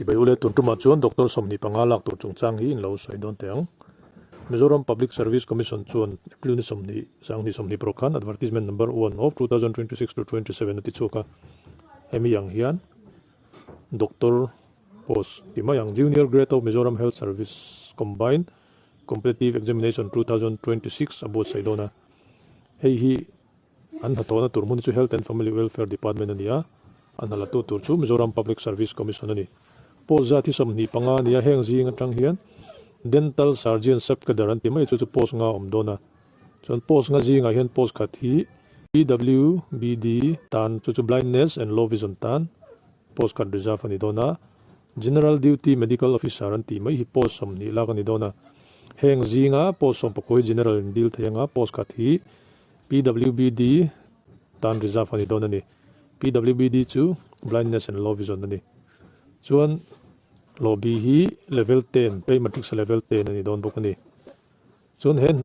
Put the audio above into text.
Chibai ule tun tumah chuan Doctor 25 lak tur chungchang hi in lo sawi dawn teh ang. Mizoram Public Service Commission chuan April ni 20, 2026 khan Advertisement Number 1 of 2026 to 27 a ti chhuak a. Hemi ang hian Doctor post ti mai ang Junior Grade of Mizoram Health Service Combined Competitive Examination 2026 a buatsaih dawn a. Hei hi An hnathawhna tur hmun chu Health and Family Welfare Department a ni a, a hnalatu tur chu Mizoram Public Service Commission a ni. Post zat hi 25 a ni a, heng zing atang hian Dental Surgeon Sub-Cadre an ti mai chu chu post nga a awm dawn a. Chuan post nga zingah hian post khat hi PWBD tan chu chu Blindness and Low Vision tan post khat reserve a ni dawn a. General Duty Medical Officer an tih mai hi post 20 lak a ni dawn a. Heng zinga post 19 hi General in dil thei anga post khat hi PWBD tan reserve a ni dawn a ni. PWBD chu Blindness and Low Vision a ni. Chuan hlawhbi hi level 10, pay matrix level 10 a ni dawn bawk a ni. Chuan he.